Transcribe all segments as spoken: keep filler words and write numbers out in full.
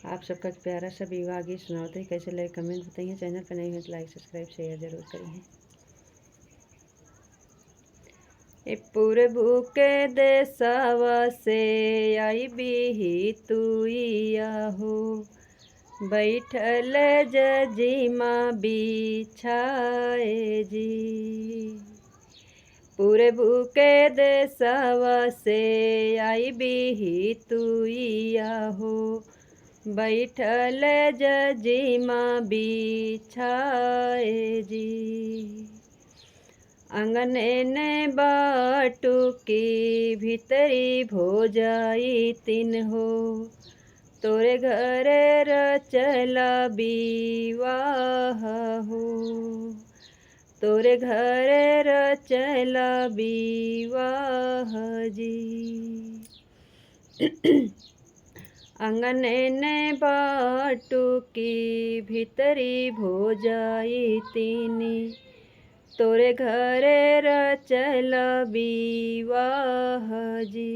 आप सबका प्यारा सा विवाह गीत सुनावत है। कैसे लगे comment बताइए। Channel पे नए हैं तो like subscribe share जरूर करिए। ए पूरबू के देसवा से आई बिहितुइया हो, बैठल जजिमा बिछाए जी। पूरबू के देसवा से आई बिहितुइया हो, बैठल जजिमा बिछाए जी। अंगने ने बाटू की भीतरी भोजाई तीन हो, तोरे घरे रचला विवाह हो, तोरे घरे रचला विवाह जी। अंगने ने बाटू की भीतरी भोजाई तीनी, तोरे घरे रचला विवाह जी,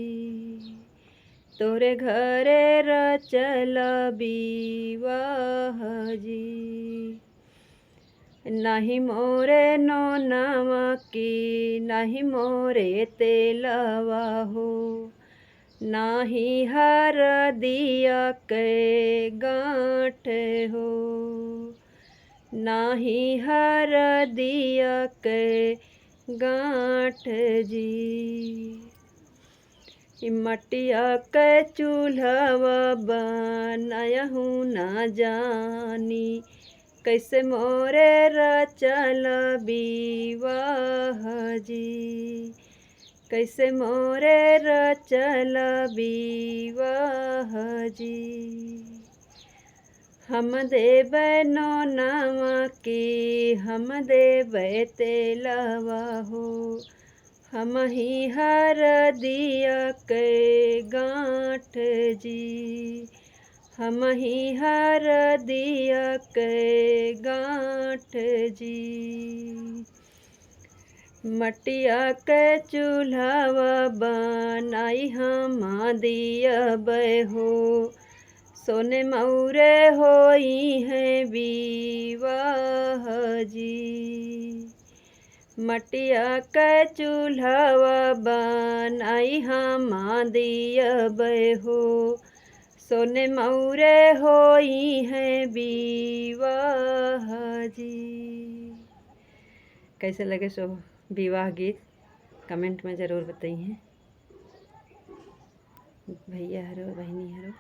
तोरे घरे रचला विवाह जी। नाही मोरे नोनवा की, नाही मोरे तेलवा हो, नाही हरदिया के गाँठ हो, नाही हरदिया के गाँठ जी। ई मटिया के चूल्हवा बनायहू ना जानी, कैसे मोरे रचल विवाह जी, कैसे मोरे रचल विवाह जी। हम देबै नोनवा की, हम देबै तेलवा हो, हमही हरदिया के गाँठ जी, हमही हरदिया के गाँठ जी। मटिया के चूल्हवा बनाई हम दियबै हो, सोने मौरे होइहैं विवाह जी। मटिया के चूल्हवा बनाई हम दियबै हो, सोने मौरे होइहैं विवाह जी। कैसे लगे सो विवाह गीत comment में जरूर बताइए। भैया हरो, बहिनी हरो,